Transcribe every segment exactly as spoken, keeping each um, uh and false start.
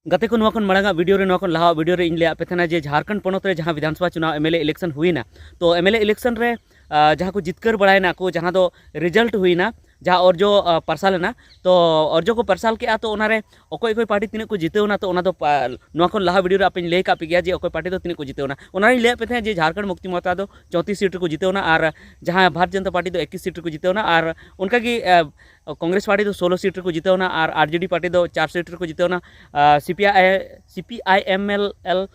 ᱜᱟᱛᱮ ᱠᱚ, ᱱᱚᱣᱟ ᱠᱷᱚᱱ ᱢᱟᱲᱟᱝ ᱟᱜ ᱵᱷᱤᱰᱤᱭᱳ ᱨᱮ, ᱱᱚᱣᱟ ᱠᱷᱚᱱ ᱞᱟᱦᱟ ᱟᱜ ᱵᱷᱤᱰᱤᱭᱳ ᱨᱮ ᱤᱧ ᱞᱟᱹᱭᱟᱫ ᱯᱮ ᱛᱟᱦᱮᱱᱟ ᱡᱮ ᱡᱷᱟᱲᱠᱷᱚᱸᱰ ᱯᱚᱱᱚᱛ ᱨᱮ ᱡᱟᱦᱟᱸ ᱵᱤᱫᱷᱟᱱ ᱥᱚᱵᱷᱟ ᱪᱩᱱᱟᱣ, ᱮᱢ ᱮᱞ ᱮ ᱤᱞᱮᱠᱥᱚᱱ ᱦᱩᱭᱱᱟ, ᱛᱚ ᱮᱢ ᱮᱞ ᱮ ᱤᱞᱮᱠᱥᱚᱱ ᱨᱮ, ᱟᱸ, ᱡᱟᱦᱟᱸ ᱠᱚ ᱡᱤᱛᱠᱟᱹᱨ ᱵᱟᱲᱟᱭᱮᱱᱟ ᱠᱚ, ᱡᱟᱦᱟᱸ ᱫᱚ ᱨᱮᱡᱟᱞᱴ ᱦᱩᱭᱱᱟ, ᱡᱟᱦᱟᱸ ᱚᱨᱡᱚ, ᱟᱸ, ᱯᱟᱨᱥᱟᱞ ᱮᱱᱟ, ᱛᱚ ᱚᱨᱡᱚ ᱠᱚ ᱯᱟᱨᱥᱟᱞ ᱠᱮᱜᱼᱟ, ᱛᱚ ᱚᱱᱟᱨᱮ ᱚᱠᱚᱭ ᱚᱠᱚᱭ ᱯᱟᱨᱴᱤ ᱛᱤᱱᱟᱹᱜ ᱠᱚ ᱡᱤᱛᱟᱹᱣ ᱮᱱᱟ, ᱛᱚ ᱚᱱᱟ ᱫᱚ ᱯᱟ-, ᱱᱚᱣᱟ ᱠᱷᱚᱱ ᱞᱟᱦᱟ ᱵᱷᱤᱰᱤᱭᱳ ᱨᱮ ᱟᱯᱮᱧ ᱞᱟᱹᱭ ᱟᱠᱟᱫ ᱯᱮ ᱜᱮᱭᱟ ᱡᱮ ᱚᱠᱚᱭ ᱯᱟᱨᱴᱤ ᱫᱚ ᱛᱤᱱᱟᱹᱜ ᱠᱚ ᱡᱤᱛᱟᱹᱣ ᱮᱱᱟ᱾ ᱚᱱᱟᱨᱤᱧ ᱞᱟᱹᱭᱟᱫ ᱯᱮ ᱛᱟᱦᱮᱸᱫ ᱡᱮ ᱡᱷᱟᱲᱠᱷᱚᱸᱰ ᱢᱩᱠᱛᱤ ᱢᱳᱨᱪᱟ ᱫᱚ ᱪᱚᱣᱛᱤᱥ ᱥᱤᱴ ᱨᱮᱠᱚ ᱡᱤᱛᱟᱹᱣ ᱮᱱᱟ, ᱟᱨ ᱡᱟᱦᱟᱸ ᱵᱷᱟᱨᱚᱛ ᱡᱚᱱᱚᱛᱟ ᱯᱟᱨᱴᱤ ᱫᱚ ᱮᱠᱤᱥ ᱥᱤᱴ ᱨᱮᱠᱚ ᱡᱤᱛᱟᱹᱣ ᱮᱱᱟ, ᱟᱨ ᱚᱱᱠᱟᱜᱮ, ᱟᱸ, ᱠᱚᱝᱜᱨᱮᱥ ᱯᱟᱨᱴᱤ ᱫᱚ ᱥᱳᱞᱳ ᱥᱤᱴ ᱨᱮᱠᱚ ᱡᱤᱛᱟᱹᱣ ᱮᱱᱟ, ᱟᱨ ᱟᱨ ᱡᱮ ᱰᱤ ᱯᱟᱨᱴᱤ ᱫᱚ ᱪᱟᱨ ᱥᱤᱴ ᱨᱮᱠᱚ ᱡᱤᱛᱟᱹᱣ ᱮᱱᱟ᱾ ᱟᱸ, C P I, C P I M L, ᱟᱸ,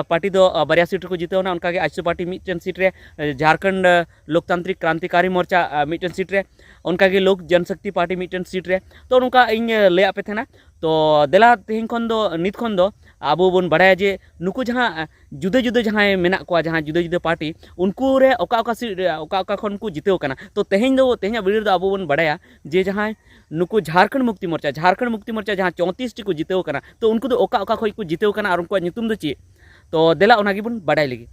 ᱯᱟᱨᱴᱤ ᱫᱚ, ᱟᱸ, ᱵᱟᱨᱭᱟ ᱥᱤᱴ ᱨᱮᱠᱚ ᱡᱤᱛᱟᱹᱣ ᱮᱱᱟ᱾ ᱚᱱᱠᱟᱜᱮ ᱟᱡᱥᱩ ᱯᱟᱨᱴᱤ ᱢᱤᱫᱴᱮᱱ ᱥᱤᱴ ᱨᱮ, ᱟᱸ, ᱡᱷᱟᱲᱠᱷᱚᱸᱰ, ᱟᱸ, ᱞᱳᱠᱛᱟᱱᱛᱨᱤᱠ ᱠᱨᱟᱱᱛᱤᱠᱟᱨᱤ ᱢᱳᱨᱪᱟ, ᱟᱸ, ᱢᱤᱫᱴᱮᱱ ᱥᱤᱴ ᱨᱮ, ᱚᱱᱠᱟᱜᱮ ᱞᱳᱠ ᱡᱚᱱᱥᱚᱠᱛᱤ ᱯᱟᱨᱴᱤ ᱢᱤᱫᱴᱮᱱ ᱥᱤᱴ ᱨᱮ᱾ ᱛᱚ ᱱᱚᱝᱠᱟ ᱤᱧ, ᱟᱸ, ᱞᱟᱹᱭᱟᱫ ᱯᱮ ᱛᱟᱦᱮᱱᱟ᱾ ᱛᱚ ᱫᱮᱞᱟ ᱛᱮᱦᱮᱧ ᱠᱷᱚᱱ ᱫᱚ, ᱱᱤᱛ ᱠᱷᱚᱱ ᱫᱚ ᱟᱵᱚ ᱵᱚᱱ ᱵᱟᱲᱟᱭᱟ ᱡᱮ ᱱᱩᱠᱩ ᱡᱟᱦᱟᱸ, ᱟᱸ, ᱡᱩᱫᱟᱹ ᱡᱩᱫᱟᱹ ᱡᱟᱦᱟᱸᱭ ᱢᱮᱱᱟᱜ ᱠᱚᱣᱟ, ᱡᱟᱦᱟᱸ ᱡᱩᱫᱟᱹ ᱡᱩᱫᱟᱹ ᱯᱟᱨᱴᱤ, ᱩᱱᱠᱩ ᱨᱮ ᱚᱠᱟ ᱚᱠᱟ ᱥᱤᱴ ᱨᱮ, ᱚᱠᱟ ᱚᱠᱟ ᱠᱷᱚᱱ ᱠᱚ ᱡᱤᱛᱟᱹᱣ ᱠᱟᱱᱟ᱾ ᱛᱚ ᱛᱮᱦᱮᱧ ᱫᱚ, ᱛᱮᱦᱮᱧᱟᱜ ᱵᱷᱤᱰᱤᱭᱳ ᱨᱮᱫᱚ ᱟᱵᱚ ᱵᱚᱱ ᱵᱟᱲᱟᱭᱟ ᱡᱮ ᱡᱟᱦᱟᱸᱭ ᱱᱩᱠᱩ ᱡᱷᱟᱲᱠᱷᱚᱸᱰ ᱢᱩᱠᱛᱤ ᱢᱳᱨᱪᱟ, ᱡᱷᱟᱲᱠᱷᱚᱸᱰ ᱢᱩᱠᱛᱤ ᱢᱳᱨᱪᱟ ᱡᱟᱦᱟᱸ ᱪᱚᱣᱛᱤᱥ ᱴᱤ ᱠᱚ ᱡᱤᱛᱟᱹᱣ ᱠᱟᱱᱟ, ᱛᱚ ᱩᱱᱠᱩ ᱫᱚ ᱚᱠᱟ ᱚᱠᱟ ᱠᱷᱚᱱ ᱠᱚ ᱡᱤᱛᱟᱹᱣ ᱠᱟᱱᱟ ᱟᱨ ᱩᱱᱠᱩᱣᱟᱜ ᱧᱩᱛᱩᱢ ᱫᱚ ᱪᱮᱫ? ᱛᱚ ᱫᱮᱞᱟ ᱚᱱᱟ ᱜᱮᱵᱚᱱ ᱵᱟᱰᱟᱭ ᱞᱮᱜᱮ᱾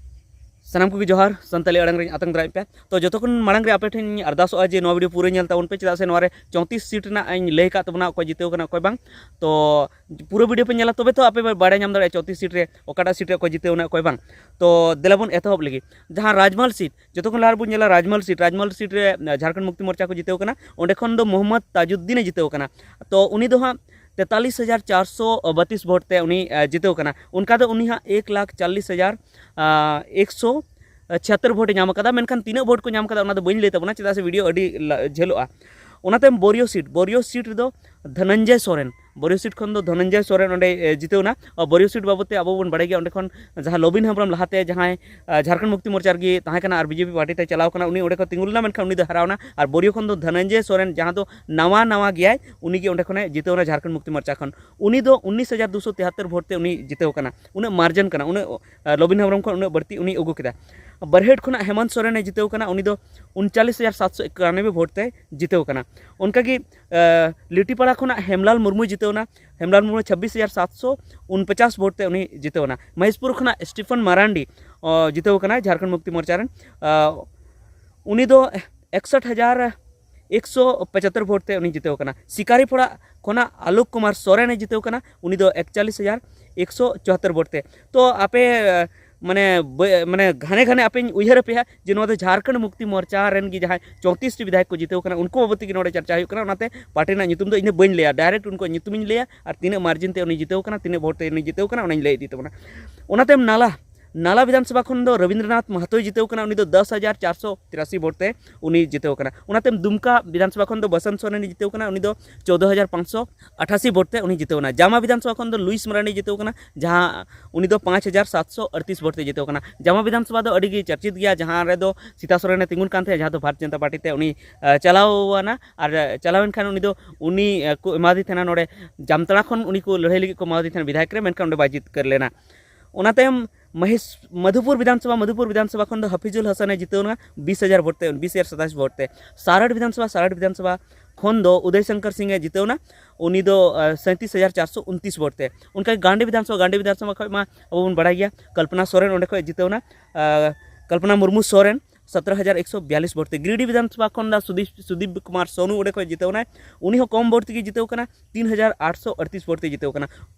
ᱥᱟᱱᱟᱢ ᱠᱚᱜᱮ ᱡᱚᱦᱟᱨ, ᱥᱟᱱᱛᱟᱲᱤ ᱟᱲᱟᱝ ᱨᱮᱧ ᱟᱛᱟᱝ ᱫᱟᱨᱟᱢ ᱯᱮ᱾ ᱛᱚ ᱡᱚᱛᱚ ᱠᱷᱚᱱ ᱢᱟᱲᱟᱝ ᱨᱮ ᱟᱯᱮ ᱴᱷᱮᱱ ᱤᱧ ᱟᱨᱫᱟᱥᱚᱜᱼᱟ ᱡᱮ ᱱᱚᱣᱟ ᱵᱷᱤᱰᱤᱭᱳ ᱯᱩᱨᱟᱹ ᱧᱮᱞ ᱛᱟᱵᱚᱱ ᱯᱮ, ᱪᱮᱫᱟᱜ ᱥᱮ ᱱᱚᱣᱟ ᱨᱮ ᱪᱚᱣᱛᱤᱥ ᱥᱤᱴ ᱨᱮᱱᱟᱜ ᱤᱧ ᱞᱟᱹᱭ ᱟᱠᱟᱫ ᱛᱟᱵᱚᱱᱟ, ᱚᱠᱚᱭ ᱡᱤᱛᱟᱹᱣ ᱠᱟᱱᱟ ᱚᱠᱚᱭ ᱵᱟᱝ᱾ ᱛᱚ ᱯᱩᱨᱟᱹ ᱵᱷᱤᱰᱤᱭᱳ ᱯᱮ ᱧᱮᱞᱟ, ᱛᱚᱵᱮ ᱛᱚ ᱟᱯᱮ ᱯᱮ ᱵᱟᱲᱟᱭ ᱧᱟᱢ ᱫᱟᱲᱮᱭᱟᱜᱼᱟ ᱪᱚᱣᱛᱤᱥ ᱥᱤᱴ ᱨᱮ ᱚᱠᱟᱴᱟᱜ ᱥᱤᱴ ᱨᱮ ᱚᱠᱚᱭ ᱡᱤᱛᱟᱹᱣ ᱮᱱᱟ ᱚᱠᱚᱭ ᱵᱟᱝ᱾ ᱛᱚ ᱫᱮᱞᱟ ᱵᱚᱱ ᱮᱛᱚᱦᱚᱵ ᱞᱮᱜᱮ᱾ ᱡᱟᱦᱟᱸ ᱨᱟᱡᱽᱢᱟᱞ ᱥᱤᱴ, ᱡᱚᱛᱚ ᱠᱷᱚᱱ ᱞᱟᱦᱟ ᱨᱮᱵᱚᱱ ᱧᱮᱞᱟ ᱨᱟᱡᱽᱢᱟᱞ ᱥᱤᱴ, ᱨᱟᱡᱽᱢᱟᱞ ᱥᱤᱴ ᱨᱮ, ᱟᱸ, ᱡᱷᱟᱲᱠᱷᱚᱸᱰ ᱢᱩᱠᱛᱤ ᱢᱳᱨᱪᱟ ᱠᱚ ᱡᱤᱛᱟᱹᱣ ᱠᱟᱱᱟ᱾ ᱚᱸᱰᱮ ᱠᱷᱚᱱ ᱫᱚ ᱢᱚᱦᱚᱢᱢᱚᱫᱽ ᱛᱟᱡᱩᱫᱽᱫᱤᱱᱮ ᱡᱤᱛᱟᱹᱣ ᱠᱟᱱᱟ᱾ ᱛᱚ ᱩᱱᱤ ᱫᱚ ᱦᱟᱸᱜ ᱛᱮᱛᱟᱞᱤᱥ ᱦᱟᱡᱟᱨ ᱪᱟᱨᱥᱚ ᱵᱟᱛᱤᱥ ᱵᱷᱳᱴ ᱛᱮ ᱩᱱᱤ, ᱟᱸ, ᱡᱤᱛᱟᱹᱣ ᱠᱟᱱᱟ᱾ ᱚᱱᱠᱟ ᱫᱚ ᱩᱱᱤ ᱦᱟᱸᱜ ᱮᱠ ᱞᱟᱠᱷ ᱪᱟᱞᱞᱤᱥ ᱦᱟᱡᱟᱨ, ᱟᱸ, ᱮᱠᱥᱚ ᱪᱷᱤᱭᱟᱛᱛᱚᱨ ᱵᱷᱳᱴ ᱮ ᱧᱟᱢ ᱟᱠᱟᱫᱟ᱾ ᱢᱮᱱᱠᱷᱟᱱ ᱛᱤᱱᱟᱹᱜ ᱵᱷᱳᱴ ᱠᱚ ᱧᱟᱢ ᱟᱠᱟᱫᱟ ᱚᱱᱟ ᱫᱚ ᱵᱟᱹᱧ ᱞᱟᱹᱭ ᱛᱟᱵᱚᱱᱟ, ᱪᱮᱫᱟᱜ ᱥᱮ ᱵᱷᱤᱰᱤᱭᱳ ᱟᱹᱰᱤ ᱞᱟ-, ᱡᱷᱟᱹᱞᱚᱜᱼᱟ᱾ ᱚᱱᱟᱛᱮ ᱵᱳᱨᱤᱭᱳ ᱥᱤᱴ, ᱵᱳᱨᱤᱭᱳ ᱥᱤᱴ ᱨᱮᱫᱚ ᱫᱷᱚᱱᱚᱱᱡᱚᱭ ᱥᱚᱨᱮᱱ, ᱵᱳᱨᱤᱭᱳ ᱥᱤᱴ ᱠᱷᱚᱱ ᱫᱚ ᱫᱷᱚᱱᱚᱱᱡᱚᱭ ᱥᱚᱨᱮᱱ ᱚᱸᱰᱮ, ᱮ, ᱡᱤᱛᱟᱹᱣ ᱮᱱᱟ᱾ ᱟᱨ ᱵᱳᱨᱤᱭᱳ ᱥᱤᱴ ᱵᱟᱵᱚᱫ ᱛᱮ ᱟᱵᱚ ᱵᱚᱱ ᱵᱟᱲᱟᱭ ᱜᱮᱭᱟ, ᱚᱸᱰᱮ ᱠᱷᱚᱱ ᱡᱟᱦᱟᱸ ᱞᱚᱵᱤᱱ ᱦᱮᱢᱵᱨᱚᱢ ᱞᱟᱦᱟᱛᱮ ᱡᱟᱦᱟᱸᱭ, ᱟ, ᱡᱷᱟᱲᱠᱷᱚᱸᱰ ᱢᱩᱠᱛᱤ ᱢᱳᱨᱪᱟ ᱨᱮᱜᱮ ᱛᱟᱦᱮᱸ ᱠᱟᱱᱟ ᱟᱨ ᱵᱤ ᱡᱮ ᱯᱤ ᱯᱟᱨᱴᱤ ᱛᱮ ᱪᱟᱞᱟᱣ ᱠᱟᱱᱟ, ᱩᱱᱤ ᱚᱸᱰᱮ ᱠᱷᱚᱱ ᱛᱤᱸᱜᱩ ᱞᱮᱱᱟ, ᱢᱮᱱᱠᱷᱟᱱ ᱩᱱᱤ ᱫᱚ ᱦᱟᱨᱟᱣ ᱮᱱᱟ᱾ ᱟᱨ ᱵᱳᱨᱤᱭᱳ ᱠᱷᱚᱱ ᱫᱚ ᱫᱷᱚᱱᱚᱱᱡᱚᱭ ᱥᱚᱨᱮᱱ, ᱡᱟᱦᱟᱸ ᱫᱚ ᱱᱟᱣᱟ ᱱᱟᱣᱟ ᱜᱮᱭᱟᱭ, ᱩᱱᱤ ᱜᱮ ᱚᱸᱰᱮ ᱠᱷᱚᱱᱮ ᱡᱤᱛᱟᱹᱣ ᱮᱱᱟ ᱡᱷᱟᱲᱠᱷᱚᱸᱰ ᱢᱩᱠᱛᱤ ᱢᱳᱨᱪᱟ ᱠᱷᱚᱱ᱾ ᱩᱱᱤ ᱫᱚ ᱩᱱᱤᱥ ᱦᱟᱡᱟᱨ ᱫᱩᱥᱚ ᱛᱮᱦᱟᱛᱛᱚᱨ ᱵᱷᱳᱴ ᱛᱮ ᱩᱱᱤ ᱡᱤᱛᱟᱹᱣ ᱠᱟᱱᱟ᱾ ᱩᱱᱟᱹᱜ ᱢᱟᱨᱡᱤᱱ ᱠᱟᱱᱟ, ᱩᱱᱟᱹᱜ, ᱟ, ᱞᱚᱵᱤᱱ ᱦᱮᱢᱵᱨᱚᱢ ᱠᱷᱚᱱ ᱩᱱᱟᱹᱜ ᱵᱟᱹᱲᱛᱤ ᱩᱱᱤ ᱟᱹᱜᱩ ᱠᱮᱫᱟ᱾ ᱵᱟᱨᱦᱮᱴ ᱠᱷᱚᱱᱟᱜ ᱦᱮᱢᱚᱱᱛ ᱥᱚᱨᱮᱱᱮ ᱡᱤᱛᱟᱹᱣ ᱠᱟᱱᱟ, ᱩᱱᱤ ᱫᱚ ᱩᱱᱪᱟᱞᱤᱥ ᱦᱟᱡᱟᱨ ᱥᱟᱛᱥᱚ ᱮᱠᱟᱱᱚᱵᱵᱳᱭ ᱵᱷᱳᱴ ᱛᱮ ᱡᱤᱛᱟᱹᱣ ᱠᱟᱱᱟ᱾ ᱚᱱᱠᱟᱜᱮ, ᱟ, ᱞᱤᱴᱤᱯᱟᱲᱟ ᱠᱷᱚᱱᱟᱜ ᱦᱮᱢᱞᱟᱞ ᱢᱩᱨᱢᱩᱭ ᱡᱤᱛᱟᱹᱣ ᱮᱱᱟ᱾ ᱦᱮᱢᱞᱟᱞ ᱢᱩᱨᱢᱩ ᱪᱷᱟᱵᱵᱤᱥ ᱦᱟᱡᱟᱨ ᱥᱟᱛᱥᱚ ᱩᱱᱯᱚᱪᱟᱥ ᱵᱷᱳᱴ ᱛᱮ ᱩᱱᱤ ᱡᱤᱛᱟᱹᱣ ᱮᱱᱟ᱾ ᱢᱚᱦᱮᱥᱯᱩᱨ ᱠᱷᱚᱱᱟᱜ ᱥᱴᱤᱯᱷᱟᱱ ᱢᱟᱨᱟᱱᱰᱤ, ᱚ, ᱡᱤᱛᱟᱹᱣ ᱠᱟᱱᱟᱭ ᱡᱷᱟᱲᱠᱷᱚᱸᱰ ᱢᱩᱠᱛᱤ ᱢᱳᱨᱪᱟ ᱨᱮᱱ᱾ ᱟ, ᱩᱱᱤ ᱫᱚ ᱮᱠᱥᱚᱴ ᱦᱟᱡᱟᱨ ᱮᱠᱥᱚ ᱯᱚᱸᱪᱟᱛᱛᱳᱨ ᱵᱷᱳᱴ ᱛᱮ ᱩᱱᱤ ᱡᱤᱛᱟᱹᱣ ᱠᱟᱱᱟ᱾ ᱥᱤᱠᱟᱨᱤᱯᱟᱲᱟ ᱠᱷᱚᱱᱟᱜ ᱟᱞᱳᱠ ᱠᱩᱢᱟᱨ ᱥᱚᱨᱮᱱᱮ ᱡᱤᱛᱟᱹᱣ ᱠᱟᱱᱟ, ᱩᱱᱤ ᱫᱚ ᱮᱠᱪᱟᱞᱤᱥ ᱦᱟᱡᱟᱨ ᱮᱠᱥᱚ ᱪᱩᱣᱟᱛᱛᱳᱨ ᱵᱷᱳᱴ ᱛᱮ᱾ ᱛᱚ ᱟᱯᱮ ᱢᱟᱱᱮ ᱵᱟᱹ- ᱢᱟᱱᱮ ᱜᱷᱟᱱᱮ ᱜᱷᱟᱱᱮ ᱟᱯᱮᱧ ᱩᱭᱦᱟᱹᱨ ᱟᱯᱮᱭᱟ ᱡᱮ ᱱᱚᱣᱟ ᱫᱚ ᱡᱷᱟᱲᱠᱷᱚᱸᱰ ᱢᱩᱠᱛᱤ ᱢᱳᱨᱪᱟ ᱨᱮᱱ ᱜᱮ ᱡᱟᱦᱟᱸᱭ ᱪᱳᱭᱛᱨᱤᱥ ᱴᱤ ᱵᱤᱫᱷᱟᱭᱚᱠ ᱠᱚ ᱡᱤᱛᱟᱹᱣ ᱠᱟᱱᱟ, ᱩᱱᱠᱩ ᱵᱟᱵᱚᱫ ᱛᱮᱜᱮ ᱱᱚᱰᱮ ᱪᱟᱨᱪᱟ ᱦᱩᱭᱩᱜ ᱠᱟᱱᱟ᱾ ᱚᱱᱟᱛᱮ ᱯᱟᱨᱴᱤ ᱨᱮᱱᱟᱜ ᱧᱩᱛᱩᱢ ᱫᱚ ᱤᱧ ᱫᱚ ᱵᱟᱹᱧ ᱞᱟᱹᱭᱟ, ᱰᱟᱭᱨᱮᱠᱴ ᱩᱱᱠᱩᱣᱟᱜ ᱧᱩᱛᱩᱢᱤᱧ ᱞᱟᱹᱭᱟ ᱟᱨ ᱛᱤᱱᱟᱹᱜ ᱢᱟᱨᱡᱤᱱ ᱛᱮ ᱩᱱᱤ ᱡᱤᱛᱟᱹᱣ ᱠᱟᱱᱟ, ᱛᱤᱱᱟᱹᱜ ᱵᱷᱳᱴ ᱛᱮ ᱩᱱᱤ ᱡᱤᱛᱟᱹᱣ ᱠᱟᱱᱟ, ᱚᱱᱟᱧ ᱞᱟᱹᱭ ᱤᱫᱤ ᱛᱟᱵᱚᱱᱟ᱾ ᱚᱱᱟᱛᱮ ᱱᱟᱞᱟ ᱱᱟᱞᱟ ᱵᱤᱫᱷᱟᱱᱥᱚᱵᱷᱟ ᱠᱷᱚᱱ ᱫᱚ ᱨᱚᱵᱤᱱᱫᱨᱚᱱᱟᱛᱷ ᱢᱟᱦᱟᱛᱚᱭ ᱡᱤᱛᱟᱹᱣ ᱠᱟᱱᱟ, ᱩᱱᱤ ᱫᱚ ᱫᱚᱥ ᱦᱟᱡᱟᱨ ᱪᱟᱨᱥᱚ ᱛᱤᱨᱟᱥᱤ ᱵᱷᱳᱴ ᱛᱮ ᱩᱱᱤ ᱡᱤᱛᱟᱹᱣ ᱠᱟᱱᱟ᱾ ᱚᱱᱟᱛᱮ ᱫᱩᱢᱠᱟ ᱵᱤᱫᱷᱟᱱᱥᱚᱵᱷᱟ ᱠᱷᱚᱱ ᱫᱚ ᱵᱚᱥᱚᱱᱛ ᱥᱚᱨᱮᱱᱮ ᱡᱤᱛᱟᱹᱣ ᱠᱟᱱᱟ, ᱩᱱᱤ ᱫᱚ ᱪᱳᱫᱽᱫᱳ ᱦᱟᱡᱟᱨ ᱯᱟᱸᱪᱥᱚ ᱟᱴᱷᱟᱥᱤ ᱵᱷᱳᱴ ᱛᱮ ᱩᱱᱤ ᱡᱤᱛᱟᱹᱣ ᱮᱱᱟ᱾ ᱡᱟᱢᱟ ᱵᱤᱫᱷᱟᱱᱥᱚᱵᱷᱟ ᱠᱷᱚᱱ ᱫᱚ ᱞᱩᱭᱤᱥ ᱢᱟᱨᱟᱱᱰᱤ ᱡᱤᱛᱟᱹᱣ ᱠᱟᱱᱟ, ᱡᱟᱦᱟᱸ ᱩᱱᱤ ᱫᱚ ᱯᱟᱸᱪ ᱦᱟᱡᱟᱨ ᱥᱟᱛᱥᱚ ᱟᱴᱛᱤᱥ ᱵᱷᱳᱴ ᱛᱮ ᱡᱤᱛᱟᱹᱣ ᱠᱟᱱᱟ᱾ ᱡᱟᱢᱟ ᱵᱤᱫᱷᱟᱱᱥᱚᱵᱷᱟ ᱫᱚ ᱟᱹᱰᱤ ᱜᱮ ᱪᱟᱨᱪᱤᱛ ᱜᱮᱭᱟ, ᱡᱟᱦᱟᱸ ᱨᱮᱫᱚ ᱥᱤᱛᱟ ᱥᱚᱨᱮᱱᱮ ᱛᱤᱸᱜᱩᱱ ᱠᱟᱱ ᱛᱟᱦᱮᱸᱫ, ᱡᱟᱦᱟᱸ ᱫᱚ ᱵᱷᱟᱨᱚᱛ ᱡᱚᱱᱚᱛᱟ ᱯᱟᱨᱴᱤ ᱛᱮ ᱩᱱᱤ ᱟᱸ, ᱪᱟᱞᱟᱣ ᱮᱱᱟ᱾ ᱟᱨ ᱪᱟᱞᱟᱣᱮᱱ ᱠᱷᱟᱱ ᱩᱱᱤ ᱫᱚ ᱩᱱᱤ ᱟᱸ, ᱠᱚ ᱮᱢᱟᱫᱮ ᱛᱟᱦᱮᱱᱟ ᱱᱚᱰᱮ ᱡᱟᱢᱛᱟᱲᱟ ᱠᱷᱚᱱ ᱩᱱᱤ ᱠᱚ ᱞᱟᱹᱲᱦᱟᱹᱭ ᱞᱟᱹᱜᱤᱫ ᱠᱚ ᱮᱢᱟᱫᱮ ᱛᱟᱦᱮᱱᱟ ᱵᱤᱫᱷᱟᱭᱚᱠ ᱨᱮ, ᱢᱮᱱᱠᱷᱟᱱ ᱚᱸᱰᱮ ᱵᱟᱭ ᱡᱤᱛᱠᱟᱹᱨ ᱞᱮᱱᱟ᱾ ᱚᱱᱟ ᱛᱟᱭᱚᱢ ᱢᱚᱦᱮᱥ ᱢᱚᱫᱷᱩᱯᱩᱨ ᱵᱤᱫᱷᱟᱱᱥᱚᱵᱷᱟ, ᱢᱚᱫᱷᱩᱯᱩᱨ ᱵᱤᱫᱷᱟᱱᱥᱚᱵᱷᱟ ᱠᱷᱚᱱ ᱫᱚ ᱦᱟᱯᱤᱡᱩᱞ ᱦᱟᱥᱟᱱᱮ ᱡᱤᱛᱟᱹᱣ ᱮᱱᱟ ᱵᱤᱥ ᱦᱟᱡᱟᱨ ᱵᱷᱳᱴ ᱛᱮ, ᱵᱤᱥ ᱦᱟᱡᱟᱨ ᱥᱟᱛᱟᱥ ᱵᱷᱳᱴ ᱛᱮ᱾ ᱥᱟᱨᱟᱴ ᱵᱤᱫᱷᱟᱱᱥᱚᱵᱷᱟ, ᱥᱟᱨᱟᱴ ᱵᱤᱫᱷᱟᱱᱥᱚᱵᱷᱟ ᱠᱷᱚᱱ ᱫᱚ ᱩᱫᱚᱭ ᱥᱚᱝᱠᱚᱨ ᱥᱤᱝ ᱮ ᱡᱤᱛᱟᱹᱣ ᱮᱱᱟ, ᱩᱱᱤ ᱫᱚ ᱟᱸ, ᱥᱟᱸᱭᱛᱨᱤᱥ ᱦᱟᱡᱟᱨ ᱪᱟᱨᱥᱚ ᱩᱱᱛᱤᱥ ᱵᱷᱳᱴ ᱛᱮ᱾ ᱚᱱᱠᱟᱜᱮ ᱜᱟᱱᱰᱤ ᱵᱤᱫᱷᱟᱱᱥᱚᱵᱷᱟ, ᱜᱟᱱᱰᱤ ᱵᱤᱫᱷᱟᱱᱥᱚᱵᱷᱟ ᱠᱷᱚᱱ ᱢᱟ ᱟᱵᱚ ᱵᱚᱱ ᱵᱟᱲᱟᱭ ᱜᱮᱭᱟ, ᱠᱚᱞᱯᱚᱱᱟ ᱥᱚᱨᱮᱱ ᱚᱸᱰᱮ ᱠᱷᱚᱱ ᱡᱤᱛᱟᱹᱣ ᱮᱱᱟ, ᱟᱸ, ᱠᱚᱞᱯᱚᱱᱟ ᱢᱩᱨᱢᱩ ᱥᱚᱨᱮᱱ ᱥᱚᱛᱨᱚ ᱦᱟᱡᱟᱨ ᱮᱠᱥᱚ ᱵᱤᱭᱟᱞᱤᱥ ᱵᱷᱳᱴ ᱛᱮ᱾ ᱜᱤᱨᱤᱰᱤ ᱵᱤᱫᱷᱟᱱᱥᱚᱵᱷᱟ ᱠᱷᱚᱱ ᱫᱚ ᱥᱩᱫᱤᱯ, ᱥᱩᱫᱤᱯ ᱠᱩᱢᱟᱨ ᱥᱳᱱᱩ ᱚᱸᱰᱮ ᱠᱷᱚᱱ ᱡᱤᱛᱟᱹᱣ ᱮᱱᱟᱭ, ᱩᱱᱤ ᱦᱚᱸ ᱠᱚᱢ ᱵᱷᱳᱴ ᱛᱮᱜᱮ ᱡᱤᱛᱟᱹᱣ ᱠᱟᱱᱟ, ᱛᱤᱱ ᱦᱟᱡᱟᱨ ᱟᱴᱥᱚ ᱟᱴᱛᱤᱥ ᱵᱷᱳᱴ ᱛᱮ ᱡᱤᱛᱟᱹᱣ ᱠᱟᱱᱟ᱾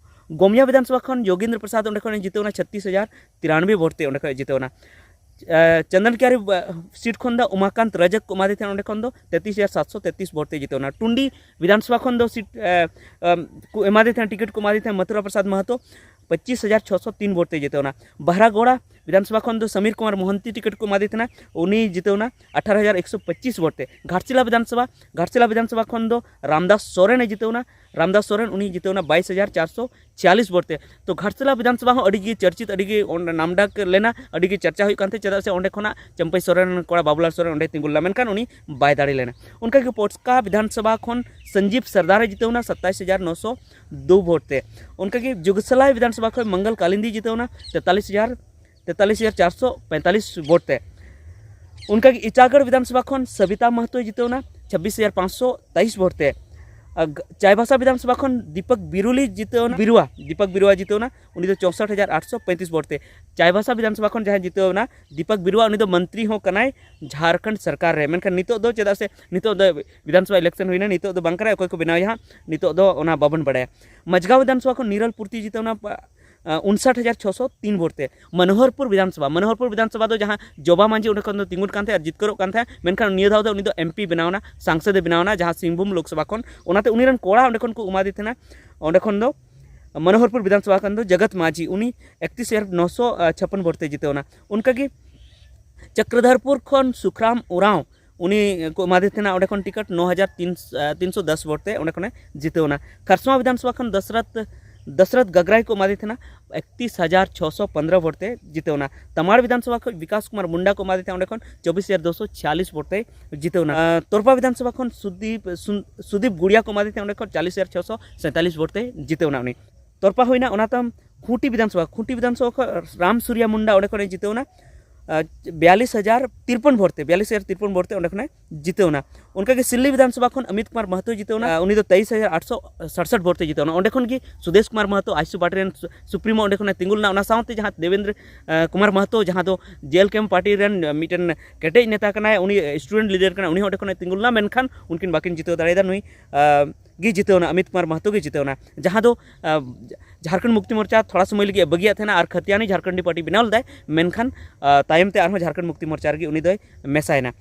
ᱜᱚᱢᱤᱭᱟ ᱵᱤᱫᱷᱟᱱᱥᱚᱵᱷᱟ ᱠᱷᱚᱱ ᱡᱳᱜᱮᱱᱫᱨᱚ ᱯᱨᱚᱥᱟᱫᱽ ᱚᱸᱰᱮ ᱠᱷᱚᱱ ᱡᱤᱛᱟᱹᱣ ᱮᱱᱟ, ᱪᱷᱟᱛᱤᱥ ᱦᱟᱡᱟᱨ ᱛᱤᱨᱟᱱᱵᱮ ᱵᱷᱳᱴ ᱛᱮ ᱚᱸᱰᱮ ᱠᱷᱚᱱ ᱡᱤᱛᱟᱹᱣ ᱮᱱᱟ᱾ ᱟᱸ, ᱪᱚᱱᱫᱚᱱ ᱠᱤᱭᱟᱨᱤ, ᱟᱸ, ᱥᱤᱴ ᱠᱷᱚᱱ ᱫᱚ ᱩᱢᱟᱠᱟᱱᱛ ᱨᱟᱡᱟᱠ ᱠᱚ ᱮᱢᱟᱫᱮ ᱛᱟᱦᱮᱸᱱᱟ, ᱚᱸᱰᱮ ᱠᱷᱚᱱ ᱫᱚ ᱛᱮᱛᱨᱤᱥ ᱦᱟᱡᱟᱨ ᱥᱟᱛᱥᱚ ᱛᱮᱛᱨᱤᱥ ᱵᱷᱳᱴ ᱛᱮ ᱡᱤᱛᱟᱹᱣ ᱮᱱᱟ᱾ ᱴᱩᱱᱰᱤ ᱵᱤᱫᱷᱟᱱᱥᱚᱵᱷᱟ ᱠᱷᱚᱱ ᱫᱚ ᱥᱤᱴ, ᱟᱸ, ᱟᱸ, ᱠᱚ ᱮᱢᱟᱫᱮ ᱛᱟᱦᱮᱸᱱᱟ, ᱴᱤᱠᱤᱴ ᱠᱚ ᱮᱢᱟᱫᱮ ᱛᱟᱦᱮᱸᱱᱟ ᱢᱚᱛᱷᱩᱨᱟ ᱯᱨᱚᱥᱟᱫᱽ ᱢᱟᱦᱟᱛᱚ, ᱯᱚᱸᱪᱤᱥ ᱦᱟᱡᱟᱨ ᱪᱷᱚᱥᱚ ᱛᱤᱱ ᱵᱷᱳᱴ ᱛᱮ ᱡᱤᱛᱟᱹᱣ ᱮᱱᱟ᱾ ᱵᱟᱦᱨᱟᱜᱳᱲᱟ ᱵᱤᱫᱷᱟᱱᱥᱚᱵᱷᱟ ᱠᱷᱚᱱ ᱫᱚ ᱥᱟᱢᱤᱨ ᱠᱩᱢᱟᱨ ᱢᱚᱦᱟᱱᱛᱤ ᱴᱤᱠᱤᱴ ᱠᱚ ᱮᱢᱟᱫᱮ ᱛᱟᱦᱮᱸᱱᱟ, ᱩᱱᱤ ᱡᱤᱛᱟᱹᱣ ᱮᱱᱟ ᱟᱴᱷᱟᱨᱚ ᱦᱟᱡᱟᱨ ᱮᱠᱥᱚ ᱯᱚᱸᱪᱤᱥ ᱵᱷᱳᱴ ᱛᱮ᱾ ᱜᱷᱟᱴᱥᱤᱞᱟ ᱵᱤᱫᱷᱟᱱᱥᱚᱵᱷᱟ, ᱜᱷᱟᱴᱥᱤᱞᱟ ᱵᱤᱫᱷᱟᱱᱥᱚᱵᱷᱟ ᱠᱷᱚᱱ ᱫᱚ ᱨᱟᱢᱫᱟᱥ ᱥᱚᱨᱮᱱ ᱮ ᱡᱤᱛᱟᱹᱣ ᱮᱱᱟ, ᱨᱟᱢᱫᱟᱥ ᱥᱚᱨᱮᱱ ᱩᱱᱤ ᱡᱤᱛᱟᱹᱣ ᱮᱱᱟ ᱵᱟᱭᱤᱥ ᱦᱟᱡᱟᱨ ᱪᱟᱨᱥᱚ ᱪᱷᱤᱭᱟᱞᱤᱥ ᱵᱷᱳᱴ ᱛᱮ᱾ ᱛᱚ ᱜᱷᱟᱴᱥᱤᱞᱟ ᱵᱤᱫᱷᱟᱱᱥᱚᱵᱷᱟ ᱦᱚᱸ ᱟᱹᱰᱤ ᱜᱮ ᱪᱚᱨᱪᱤᱛ, ᱟᱹᱰᱤ ᱜᱮ ᱚᱸᱰᱮ ᱱᱟᱢᱰᱟᱠ ᱞᱮᱱᱟ, ᱟᱹᱰᱤ ᱜᱮ ᱪᱟᱨᱪᱟ ᱦᱩᱭᱩᱜ ᱠᱟᱱ ᱛᱟᱦᱮᱸᱫ, ᱪᱮᱫᱟᱜ ᱥᱮ ᱚᱸᱰᱮ ᱠᱷᱚᱱᱟᱜ ᱪᱟᱹᱢᱯᱟᱹᱭ ᱥᱚᱨᱮᱱ ᱠᱚᱲᱟ ᱵᱟᱵᱩᱞᱟᱞ ᱥᱚᱨᱮᱱ ᱚᱸᱰᱮ ᱛᱤᱸᱜᱩ ᱞᱮᱱᱟ, ᱢᱮᱱᱠᱷᱟᱱ ᱩᱱᱤ ᱵᱟᱭ ᱫᱟᱲᱮ ᱞᱮᱱᱟ᱾ ᱚᱱᱠᱟᱜᱮ ᱯᱚᱴᱠᱟ ᱵᱤᱫᱷᱟᱱᱥᱚᱵᱷᱟ ᱠᱷᱚᱱ ᱥᱚᱧᱡᱤᱵ ᱥᱚᱨᱫᱟᱨ ᱮ ᱡᱤᱛᱟᱹᱣ ᱮᱱᱟ ᱥᱟᱛᱟᱭᱤᱥ ᱦᱟᱡᱟᱨ ᱱᱚᱥᱚ ᱫᱩ ᱵᱷᱳᱴ ᱛᱮ᱾ ᱚᱱᱠᱟᱜᱮ ᱡᱩᱜᱽᱥᱟᱞᱟᱭ ᱵᱤᱫᱷᱟᱱᱥᱚᱵᱷᱟ ᱠᱷᱚᱱ ᱢᱚᱝᱜᱚᱞ ᱠᱟᱞᱤᱱᱫᱤ ᱡᱤᱛᱟᱹᱣ ᱮᱱᱟ ᱛᱮᱛᱟᱞᱤᱥ ᱦᱟᱡᱟᱨ, ᱛᱮᱛᱟᱞᱤᱥ ᱦᱟᱡᱟᱨ ᱪᱟᱨᱥᱚ ᱯᱚᱸᱭᱛᱟᱞᱤᱥ ᱵᱷᱳᱴ ᱛᱮ᱾ ᱚᱱᱠᱟᱜᱮ ᱤᱴᱟᱜᱚᱲ ᱵᱤᱫᱷᱟᱱᱥᱚᱵᱷᱟ ᱠᱷᱚᱱ ᱥᱚᱵᱤᱛᱟ ᱢᱟᱦᱟᱛᱚᱭ ᱡᱤᱛᱟᱹᱣ ᱮᱱᱟ ᱪᱷᱟᱵᱵᱤᱥ ᱦᱟᱡᱟᱨ ᱯᱟᱸᱪᱥᱚ ᱛᱮᱭᱤᱥ ᱵᱷᱳᱴ ᱛᱮ᱾ ᱟᱨ ᱜ- ᱪᱟᱭᱵᱟᱥᱟ ᱵᱤᱫᱷᱟᱱ ᱥᱚᱵᱷᱟ ᱠᱷᱚᱱ ᱫᱤᱯᱚᱠ ᱵᱤᱨᱩᱞᱤ ᱡᱤᱛᱟᱹᱣ ᱮᱱᱟ, ᱵᱤᱨᱩᱣᱟ, ᱫᱤᱯᱚᱠ ᱵᱤᱨᱩᱣᱟ ᱡᱤᱛᱟᱹᱣ ᱮᱱᱟ, ᱩᱱᱤ ᱫᱚ ᱪᱳᱥᱚᱴ ᱦᱟᱡᱟᱨ ᱟᱴᱥᱚ ᱯᱚᱸᱭᱛᱨᱤᱥ ᱵᱷᱳᱴ ᱛᱮ᱾ ᱪᱟᱭᱵᱟᱥᱟ ᱵᱤᱫᱷᱟᱱ ᱥᱚᱵᱷᱟ ᱠᱷᱚᱱ ᱡᱟᱦᱟᱸᱭ ᱡᱤᱛᱟᱹᱣ ᱮᱱᱟ ᱫᱤᱯᱚᱠ ᱵᱤᱨᱩᱣᱟ, ᱩᱱᱤ ᱫᱚ ᱢᱚᱱᱛᱨᱤ ᱦᱚᱸ ᱠᱟᱱᱟᱭ ᱡᱷᱟᱲᱠᱷᱚᱸᱰ ᱥᱚᱨᱠᱟᱨ ᱨᱮ, ᱢᱮᱱᱠᱷᱟᱱ ᱱᱤᱛᱚᱜ ᱫᱚ, ᱪᱮᱫᱟᱜ ᱥᱮ ᱱᱤᱛᱚᱜ ᱫᱚ ᱵᱤᱫᱷᱟᱱ ᱥᱚᱵᱷᱟ ᱤᱞᱮᱠᱥᱚᱱ ᱦᱩᱭᱱᱟ, ᱱᱤᱛᱚᱜ ᱫᱚ ᱵᱟᱝ ᱠᱟᱱᱟᱭ, ᱚᱠᱚᱭ ᱠᱚ ᱵᱮᱱᱟᱣᱮᱭᱟ ᱦᱟᱸᱜ ᱱᱤᱛᱚᱜ ᱫᱚ ᱚᱱᱟ ᱵᱟᱵᱚᱱ ᱵᱟᱲᱟᱭᱟ᱾ ᱢᱟᱡᱽᱜᱟᱸᱣ ᱵᱤᱫᱷᱟᱱ ᱥᱚᱵᱷᱟ ᱠᱷᱚᱱ ᱱᱤᱨᱚᱞ ᱯᱩᱨᱛᱤ ᱡᱤᱛᱟᱹᱣ ᱮᱱᱟ, ᱯᱟ- ᱟ, ᱩᱱᱥᱟᱴ ᱦᱟᱡᱟᱨ ᱪᱷᱚᱥᱚ ᱛᱤᱱ ᱵᱷᱳᱴ ᱛᱮ᱾ ᱢᱚᱱᱳᱦᱚᱨᱯᱩᱨ ᱵᱤᱫᱷᱟᱱ ᱥᱚᱵᱷᱟ, ᱢᱚᱱᱳᱦᱚᱨᱯᱩᱨ ᱵᱤᱫᱷᱟᱱ ᱥᱚᱵᱷᱟ ᱫᱚ ᱡᱟᱦᱟᱸ ᱡᱚᱵᱟ ᱢᱟᱹᱡᱷᱤ ᱚᱸᱰᱮ ᱠᱷᱚᱱ ᱫᱚ ᱛᱤᱸᱜᱩᱱ ᱠᱟᱱ ᱛᱟᱦᱮᱸᱫ ᱟᱨ ᱡᱤᱛᱠᱟᱹᱨᱚᱜ ᱠᱟᱱ ᱛᱟᱦᱮᱸᱫ, ᱢᱮᱱᱠᱷᱟᱱ ᱱᱤᱭᱟᱹ ᱫᱷᱟᱣ ᱫᱚ ᱩᱱᱤ ᱫᱚ ᱮᱢᱯᱤ ᱵᱮᱱᱟᱣ ᱮᱱᱟ, ᱥᱟᱝᱥᱚᱫᱮ ᱵᱮᱱᱟᱣ ᱮᱱᱟ ᱡᱟᱦᱟᱸ ᱥᱤᱝᱵᱷᱩᱢ ᱞᱳᱠᱥᱚᱵᱷᱟ ᱠᱷᱚᱱ᱾ ᱚᱱᱟᱛᱮ ᱩᱱᱤ ᱨᱮᱱ ᱠᱚᱲᱟ ᱚᱸᱰᱮ ᱠᱷᱚᱱ ᱠᱚ ᱮᱢᱟᱫᱮ ᱛᱟᱦᱮᱱᱟ, ᱚᱸᱰᱮ ᱠᱷᱚᱱ ᱫᱚ ᱢᱚᱱᱳᱦᱚᱨᱯᱩᱨ ᱵᱤᱫᱷᱟᱱ ᱥᱚᱵᱷᱟ ᱠᱷᱚᱱ ᱫᱚ ᱡᱚᱜᱚᱛ ᱢᱟᱹᱡᱷᱤ, ᱩᱱᱤ ᱮᱠᱛᱨᱤᱥ ᱦᱟᱡᱟᱨ ᱱᱚᱥᱚ ᱪᱷᱟᱯᱯᱟᱱ ᱵᱷᱳᱴ ᱛᱮ ᱡᱤᱛᱟᱹᱣ ᱮᱱᱟ᱾ ᱚᱱᱠᱟᱜᱮ ᱪᱚᱠᱨᱚᱫᱷᱚᱨᱯᱩᱨ ᱠᱷᱚᱱ ᱥᱩᱠᱷᱨᱟᱢ ᱳᱨᱟᱸᱣ, ᱩᱱᱤ ᱠᱚ ᱮᱢᱟᱫᱮ ᱛᱟᱦᱮᱱᱟ ᱚᱸᱰᱮ ᱠᱷᱚᱱ ᱴᱤᱠᱤᱴ ᱱᱚ ᱦᱟᱡᱟᱨ ᱛᱤᱱᱥᱚ ᱫᱚᱥ ᱵᱷᱳᱴ ᱛᱮ, ᱚᱸᱰᱮ ᱠᱷᱚᱱᱮ ᱡᱤᱛᱟᱹᱣ ᱮᱱᱟ᱾ ᱠᱷᱟᱨᱥᱚᱣᱟ ᱵᱤᱫᱷᱟᱱ ᱥᱚᱵᱷᱟ ᱠᱷᱚᱱ ᱫᱚᱥᱨᱚᱛᱷ, ᱫᱚᱥᱨᱚᱛᱷ ᱜᱟᱜᱽᱨᱟᱭ ᱠᱚ ᱮᱢᱟᱫᱮ ᱛᱟᱦᱮᱱᱟ ᱮᱠᱛᱨᱤᱥ ᱦᱟᱡᱟᱨ ᱪᱷᱚᱥᱚ ᱯᱚᱱᱫᱽᱨᱚ ᱵᱷᱳᱴ ᱛᱮ ᱡᱤᱛᱟᱹᱣ ᱮᱱᱟ᱾ ᱛᱟᱢᱟᱲ ᱵᱤᱫᱷᱟᱱ ᱥᱚᱵᱷᱟ ᱠᱷᱚᱱ ᱵᱤᱠᱟᱥ ᱠᱩᱢᱟᱨ ᱢᱩᱱᱰᱟ ᱠᱚ ᱮᱢᱟᱫᱮ ᱛᱟᱦᱮᱱᱟ ᱚᱸᱰᱮ ᱠᱷᱚᱱ ᱪᱚᱵᱵᱤᱥ ᱦᱟᱡᱟᱨ ᱫᱩᱥᱚ ᱪᱷᱤᱭᱟᱞᱤᱥ ᱵᱷᱳᱴ ᱛᱮ ᱡᱤᱛᱟᱹᱣ ᱮᱱᱟ᱾ ᱟᱸ, ᱛᱚᱨᱯᱟ ᱵᱤᱫᱷᱟᱱ ᱥᱚᱵᱷᱟ ᱠᱷᱚᱱ ᱥᱩᱫᱤᱯ, ᱥᱩᱱ-, ᱥᱩᱫᱤᱯ ᱜᱩᱲᱤᱭᱟ ᱠᱚ ᱮᱢᱟᱫᱮ ᱛᱟᱦᱮᱱᱟ ᱚᱸᱰᱮ ᱠᱷᱚᱱ ᱪᱟᱞᱤᱥ ᱦᱟᱡᱟᱨ ᱪᱷᱚᱥᱚ ᱥᱟᱸᱭᱛᱟᱞᱤᱥ ᱵᱷᱳᱴ ᱛᱮ ᱡᱤᱛᱟᱹᱣ ᱮᱱᱟ ᱩᱱᱤ᱾ ᱛᱚᱨᱯᱟ ᱦᱩᱭᱱᱟ᱾ ᱚᱱᱟ ᱛᱟᱭᱚᱢ ᱠᱷᱩᱸᱴᱤ ᱵᱤᱫᱷᱟᱱ ᱥᱚᱵᱷᱟ, ᱠᱷᱩᱸᱴᱤ ᱵᱤᱫᱷᱟᱱ ᱥᱚᱵᱷᱟ ᱠᱷᱚᱱ ᱨᱟᱢ ᱥᱩᱨᱭᱟ ᱢᱩᱱᱰᱟ ᱚᱸᱰᱮ ᱠᱷᱚᱱᱮ ᱡᱤᱛᱟᱹᱣ ᱮᱱᱟ, ᱟᱸ, ᱵᱤᱭᱟᱞᱤᱥ ᱦᱟᱡᱟᱨ ᱛᱤᱨᱯᱚᱱ ᱵᱷᱳᱴ ᱛᱮ, ᱵᱤᱭᱟᱞᱤᱥ ᱦᱟᱡᱟᱨ ᱛᱤᱨᱯᱚᱱ ᱵᱷᱳᱴ ᱛᱮ ᱚᱸᱰᱮ ᱠᱷᱚᱱᱮ ᱡᱤᱛᱟᱹᱣ ᱮᱱᱟ᱾ ᱚᱱᱠᱟᱜᱮ ᱥᱤᱞᱞᱤ ᱵᱤᱫᱷᱟᱱ ᱥᱚᱵᱷᱟ ᱠᱷᱚᱱ ᱚᱢᱤᱛ ᱠᱩᱢᱟᱨ ᱢᱟᱦᱟᱛᱚᱭ ᱡᱤᱛᱟᱹᱣ ᱮᱱᱟ, ᱟᱸ, ᱩᱱᱤ ᱫᱚ ᱛᱮᱭᱤᱥ ᱦᱟᱡᱟᱨ ᱟᱴᱥᱚ ᱥᱟᱲᱥᱚᱴ ᱵᱷᱳᱴ ᱛᱮ ᱡᱤᱛᱟᱹᱣ ᱮᱱᱟ᱾ ᱚᱸᱰᱮ ᱠᱷᱚᱱ ᱜᱮ ᱥᱩᱫᱮᱥ ᱠᱩᱢᱟᱨ ᱢᱟᱦᱟᱛᱚ, ᱟᱭᱥᱩ ᱯᱟᱨᱴᱤ ᱨᱮᱱ ᱥᱩ-, ᱥᱩᱯᱨᱤᱢᱳ, ᱚᱸᱰᱮ ᱠᱷᱚᱱᱮ ᱛᱤᱸᱜᱩ ᱞᱮᱱᱟ᱾ ᱚᱱᱟ ᱥᱟᱶᱛᱮ ᱡᱟᱦᱟᱸ ᱫᱮᱵᱮᱱᱫᱨᱚ, ᱟᱸ, ᱠᱩᱢᱟᱨ ᱢᱟᱦᱟᱛᱚ, ᱡᱟᱦᱟᱸ ᱫᱚ ᱡᱮ ᱮᱞ ᱠᱮ ᱮᱢ ᱯᱟᱨᱴᱤ ᱨᱮᱱ, ᱟᱸ, ᱢᱤᱫᱴᱮᱱ ᱠᱮᱴᱮᱡ ᱱᱮᱛᱟ ᱠᱟᱱᱟᱭ, ᱩᱱᱤ ᱥᱴᱩᱰᱮᱱᱴ ᱞᱤᱰᱟᱨ ᱠᱟᱱᱟᱭ, ᱩᱱᱤ ᱦᱚᱸ ᱚᱸᱰᱮ ᱠᱷᱚᱱᱮ ᱛᱤᱸᱜᱩ ᱞᱮᱱᱟ, ᱢᱮᱱᱠᱷᱟᱱ ᱩᱱᱠᱤᱱ ᱵᱟᱹᱠᱤᱱ ᱡᱤᱛᱟᱹᱣ ᱫᱟᱲᱮᱭᱟᱫᱟ᱾ ᱱᱩᱭ, ᱟᱸ, ᱜᱮ ᱡᱤᱛᱟᱹᱣ ᱮᱱᱟ, ᱚᱢᱤᱛ ᱠᱩᱢᱟᱨ ᱢᱟᱦᱟᱛᱚ ᱜᱮ ᱡᱤᱛᱟᱹᱣ ᱮᱱᱟ, ᱡᱟᱦᱟᱸ ᱫᱚ, ᱟᱸ, ᱡᱷᱟᱲᱠᱷᱚᱸᱰ ᱢᱩᱠᱛᱤ ᱢᱳᱨᱪᱟ ᱛᱷᱚᱲᱟ ᱥᱚᱢᱚᱭ ᱞᱟᱹᱜᱤᱫ ᱮ ᱵᱟᱹᱜᱤᱭᱟᱜ ᱛᱟᱦᱮᱱᱟ ᱟᱨ ᱠᱷᱟᱛᱤᱭᱟᱱᱤ ᱡᱷᱟᱲᱠᱷᱚᱸᱰᱤ ᱯᱟᱨᱴᱤ ᱵᱮᱱᱟᱣ ᱞᱮᱫᱟᱭ, ᱢᱮᱱᱠᱷᱟᱱ, ᱟᱸ, ᱛᱟᱭᱚᱢ ᱛᱮ ᱟᱨᱦᱚᱸ ᱡᱷᱟᱲᱠᱷᱚᱸᱰ ᱢᱩᱠᱛᱤ ᱢᱳᱨᱪᱟ ᱨᱮᱜᱮ ᱩᱱᱤ ᱫᱚᱭ ᱢᱮᱥᱟᱭᱮᱱᱟ᱾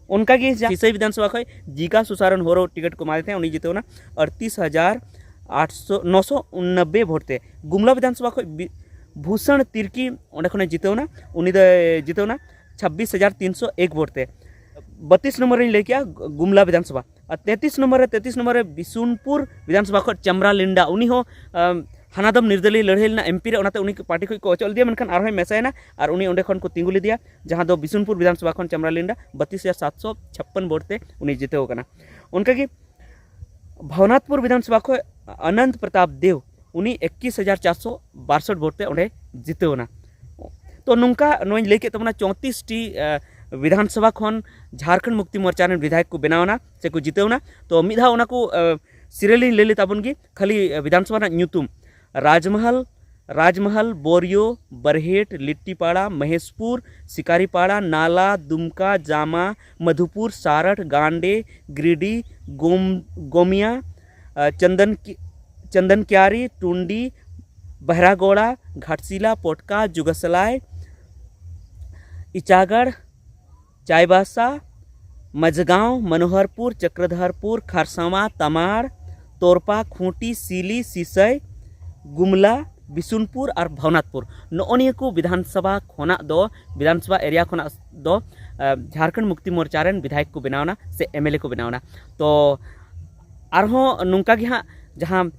ᱚᱱᱠᱟᱜᱮ ᱡᱟ-, ᱥᱤᱥᱟᱹᱭ ᱵᱤᱫᱷᱟᱱ ᱥᱚᱵᱷᱟ ᱠᱷᱚᱱ ᱡᱤᱠᱟ ᱥᱩᱥᱟᱨᱚᱱ ᱦᱳᱨᱳ ᱴᱤᱠᱤᱴ ᱠᱚ ᱮᱢᱟᱫᱮ ᱛᱟᱦᱮᱸᱫ, ᱩᱱᱤ ᱡᱤᱛᱟᱹᱣ ᱮᱱᱟ ᱟᱴᱛᱨᱤᱥ ᱦᱟᱡᱟᱨ ᱟᱴᱥᱚ, ᱱᱚᱥᱚ ᱩᱱᱱᱚᱵᱵᱳᱭ ᱵᱷᱳᱴ ᱛᱮ᱾ ᱜᱩᱢᱞᱟ ᱵᱤᱫᱷᱟᱱ ᱥᱚᱵᱷᱟ ᱠᱷᱚᱱ ᱵᱤ-, ᱵᱷᱩᱥᱚᱱ ᱛᱤᱨᱠᱤ ᱚᱸᱰᱮ ᱠᱷᱚᱱᱮ ᱡᱤᱛᱟᱹᱣ ᱮᱱᱟ, ᱩᱱᱤ ᱫᱚᱭ ᱡᱤᱛᱟᱹᱣ ᱮᱱᱟ ᱪᱷᱟᱵᱵᱤᱥ ᱦᱟᱡᱟᱨ ᱛᱤᱱᱥᱚ ᱮᱠ ᱵᱷᱳᱴ ᱛᱮ᱾ ᱵᱟᱛᱤᱥ ᱱᱚᱢᱵᱚᱨ ᱨᱤᱧ ᱞᱟᱹᱭ ᱠᱮᱜᱼᱟ ᱜᱩᱢᱞᱟ ᱵᱤᱫᱷᱟᱱ ᱥᱚᱵᱷᱟ, ᱟᱨ ᱛᱮᱛᱨᱤᱥ ᱱᱚᱢᱵᱚᱨ ᱨᱮ, ᱛᱮᱛᱨᱤᱥ ᱱᱚᱢᱵᱚᱨ ᱨᱮ ᱵᱤᱥᱩᱱᱯᱩᱨ ᱵᱤᱫᱷᱟᱱ ᱥᱚᱵᱷᱟ ᱠᱷᱚᱱ ᱪᱟᱢᱨᱟ ᱞᱤᱱᱰᱟ, ᱩᱱᱤ ᱦᱚᱸ, ᱟᱢ, ᱦᱟᱱᱟ ᱫᱚᱢ ᱱᱤᱨᱫᱟᱹᱞᱤᱭ ᱞᱟᱹᱲᱦᱟᱹᱭ ᱞᱮᱱᱟ ᱮᱢ ᱯᱤ ᱨᱮ, ᱚᱱᱟᱛᱮ ᱩᱱᱤ ᱯᱟᱨᱴᱤ ᱠᱷᱚᱱ ᱠᱚ ᱚᱪᱚᱜ ᱞᱮᱫᱮᱭᱟ, ᱢᱮᱱᱠᱷᱟᱱ ᱟᱨᱦᱚᱸᱭ ᱢᱮᱥᱟᱭᱮᱱᱟ ᱟᱨ ᱩᱱᱤ ᱚᱸᱰᱮ ᱠᱷᱚᱱ ᱠᱚ ᱛᱤᱸᱜᱩ ᱞᱮᱫᱮᱭᱟ, ᱡᱟᱦᱟᱸ ᱫᱚ ᱵᱤᱥᱩᱱᱯᱩᱨ ᱵᱤᱫᱷᱟᱱ ᱥᱚᱵᱷᱟ ᱠᱷᱚᱱ ᱪᱟᱢᱨᱟ ᱞᱤᱱᱰᱟ, ᱵᱟᱛᱤᱥ ᱦᱟᱡᱟᱨ ᱥᱟᱛᱥᱚ ᱪᱷᱟᱯᱯᱟᱱ ᱵᱷᱳᱴ ᱛᱮ ᱩᱱᱤ ᱡᱤᱛᱟᱹᱣ ᱟᱠᱟᱱᱟ᱾ ᱚᱱᱠᱟᱜᱮ ᱵᱷᱚᱵᱽᱱᱟᱛᱷᱯᱩᱨ ᱵᱤᱫᱷᱟᱱ ᱥᱚᱵᱷᱟ ᱠᱷᱚᱱ ᱚᱱᱚᱱᱛ ᱯᱨᱚᱛᱟᱯ ᱫᱮᱣ, ᱩᱱᱤ ᱮᱠᱤᱥ ᱦᱟᱡᱟᱨ ᱪᱟᱨᱥᱚ ᱵᱟᱨᱥᱚᱴ ᱵᱷᱳᱴ ᱛᱮ ᱚᱸᱰᱮ ᱡᱤᱛᱟᱹᱣ ᱮᱱᱟ᱾ ᱛᱚ, ᱱᱚᱝᱠᱟ ᱱᱚᱣᱟᱧ ᱞᱟᱹᱭ ᱠᱮᱫ ᱛᱟᱵᱚᱱᱟ ᱪᱳᱭᱛᱨᱤᱥ ᱴᱤ, ᱟᱸ, ᱵᱤᱫᱷᱟᱱ ᱥᱚᱵᱷᱟ ᱠᱷᱚᱱ ᱡᱷᱟᱨᱠᱷᱚᱸᱰ ᱢᱩᱠᱛᱤ ᱢᱳᱨᱪᱟ ᱨᱮᱱ ᱵᱤᱫᱷᱟᱭᱚᱠ ᱠᱚ ᱵᱮᱱᱟᱣ ᱮᱱᱟ ᱥᱮ ᱠᱚ ᱡᱤᱛᱟᱹᱣ ᱮᱱᱟ᱾ ᱛᱚ ᱢᱤᱫ ᱫᱷᱟᱣ ᱚᱱᱟ ᱠᱚ ᱥᱤᱨᱤᱭᱟᱞ ᱞᱤᱧ ᱞᱟᱹᱭ ᱞᱮ ᱛᱟᱵᱚᱱ ᱜᱮ, ᱠᱷᱟᱹᱞᱤ ᱵᱤᱫᱷᱟᱱ ᱥᱚᱵᱷᱟ ᱨᱮᱱᱟᱜ ᱧᱩᱛᱩᱢ: ᱨᱟᱡᱽᱢᱟᱦᱟᱞ, ᱨᱟᱡᱽᱢᱟᱦᱟᱞ, ᱵᱳᱨᱤᱭᱳ, ᱵᱟᱨᱦᱮᱴ, ᱞᱤᱴᱴᱤᱯᱟᱲᱟ, ᱢᱚᱦᱮᱥᱯᱩᱨ, ᱥᱤᱠᱟᱨᱤᱯᱟᱲᱟ, ᱱᱟᱞᱟ, ᱫᱩᱢᱠᱟ, ᱡᱟᱢᱟ, ᱢᱟᱫᱷᱩᱯᱩᱨ, ᱥᱟᱨᱟᱴ, ᱜᱟᱱᱰᱮ, ᱜᱤᱨᱤᱰᱤ, ᱜᱳᱢ ᱜᱳᱢᱤᱭᱟ, ᱪᱚᱱᱫᱚᱱ ᱪᱚᱱᱫᱚᱱᱠᱤᱭᱟᱨᱤ, ᱴᱩᱱᱰᱤ, ᱵᱟᱦᱨᱟᱜᱳᱲᱟ, ᱜᱷᱟᱴᱥᱤᱞᱟ, ᱯᱚᱴᱠᱟ, ᱡᱩᱜᱟᱥᱟᱞᱟᱭ, ᱤᱪᱟᱜᱟᱲ, ᱪᱟᱭᱵᱟᱥᱟ, ᱢᱟᱡᱷᱜᱟᱸᱣ, ᱢᱚᱱᱳᱦᱚᱨᱯᱩᱨ, ᱪᱚᱠᱨᱚᱫᱷᱚᱨᱯᱩᱨ, ᱠᱷᱟᱨᱥᱟᱣᱟ, ᱛᱟᱢᱟᱲ, ᱛᱳᱨᱯᱟ, ᱠᱷᱩᱸᱴᱤ, ᱥᱤᱞᱤ, ᱥᱤᱥᱟᱹᱭ, ᱜᱩᱢᱞᱟ, ᱵᱤᱥᱩᱱᱯᱩᱨ ᱟᱨ ᱵᱷᱚᱵᱽᱱᱟᱛᱷᱯᱩᱨ᱾ ᱱᱚᱜᱼᱚ ᱱᱤᱭᱟᱹ ᱠᱚ ᱵᱤᱫᱷᱟᱱ ᱥᱚᱵᱷᱟ ᱠᱷᱚᱱᱟᱜ ᱫᱚ, ᱵᱤᱫᱷᱟᱱ ᱥᱚᱵᱷᱟ ᱮᱨᱤᱭᱟ ᱠᱷᱚᱱᱟᱜ ᱫᱚ ᱡᱷᱟᱨᱠᱷᱚᱸᱰ ᱢᱩᱠᱛᱤ ᱢᱳᱨᱪᱟ ᱨᱮᱱ ᱵᱤᱫᱷᱟᱭᱚᱠ ᱠᱚ ᱵᱮᱱᱟᱣ ᱮᱱᱟ ᱥᱮ ᱮᱢ ᱮᱞ ᱮ ᱠᱚ ᱵᱮᱱᱟᱣ ᱮᱱᱟ᱾ ᱛᱚ ᱟᱨᱦᱚᱸ ᱱᱚᱝᱠᱟ ᱜᱮ ᱦᱟᱸᱜ ᱡᱟᱦᱟᱸ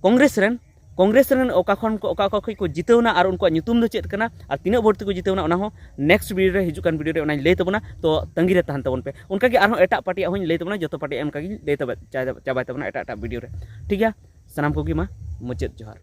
ᱠᱚᱝᱜᱨᱮᱥ ᱨᱮᱱ ᱠᱚᱝᱜᱨᱮᱥ ᱨᱮᱱ ᱚᱠᱟ ᱠᱷᱚᱱ ᱠᱚ ᱚᱠᱟ ᱚᱠᱟ ᱠᱷᱚᱱ ᱠᱚ ᱡᱤᱛᱟᱹᱣ ᱮᱱᱟ ᱟᱨ ᱩᱱᱠᱩᱣᱟᱜ ᱧᱩᱛᱩᱢ ᱫᱚ ᱪᱮᱫ ᱠᱟᱱᱟ ᱟᱨ ᱛᱤᱱᱟᱹᱜ ᱵᱷᱳᱴ ᱛᱮᱠᱚ ᱡᱤᱛᱟᱹᱣ ᱮᱱᱟ, ᱚᱱᱟ ᱦᱚᱸ ᱱᱮᱠᱥᱴ ᱵᱷᱤᱰᱤᱭᱳ ᱨᱮ, ᱦᱤᱡᱩᱜ ᱠᱟᱱ ᱵᱷᱤᱰᱤᱭᱳ ᱨᱮ ᱚᱱᱟᱧ ᱞᱟᱹᱭ ᱛᱟᱵᱚᱱᱟ᱾ ᱛᱚ ᱛᱟᱺᱜᱤ ᱨᱮ ᱛᱟᱦᱮᱱ ᱛᱟᱵᱚᱱ ᱯᱮ᱾ ᱚᱱᱠᱟ ᱜᱮ ᱟᱨᱦᱚᱸ ᱮᱴᱟᱜ ᱯᱟᱨᱴᱤᱭᱟᱜ ᱦᱚᱸᱧ ᱞᱟᱹᱭ ᱛᱟᱵᱚᱱᱟ, ᱡᱚᱛᱚ ᱯᱟᱨᱴᱤᱭᱟᱜ ᱚᱱᱠᱟ ᱜᱮᱧ ᱞᱟᱹᱭ ᱛᱟᱵᱚ- ᱪᱟᱵᱟᱭ ᱛᱟᱵᱚᱱᱟ ᱮᱴᱟᱜ ᱮᱴᱟᱜ ᱵᱷᱤᱰᱤᱭᱳ ᱨᱮ᱾ ᱴᱷᱤᱠ ᱜᱮᱭᱟ, ᱥᱟᱱᱟᱢ ᱠᱚᱜᱮ ᱢᱟ ᱢᱩᱪᱟᱹᱫ ᱡᱚᱦᱟᱨ᱾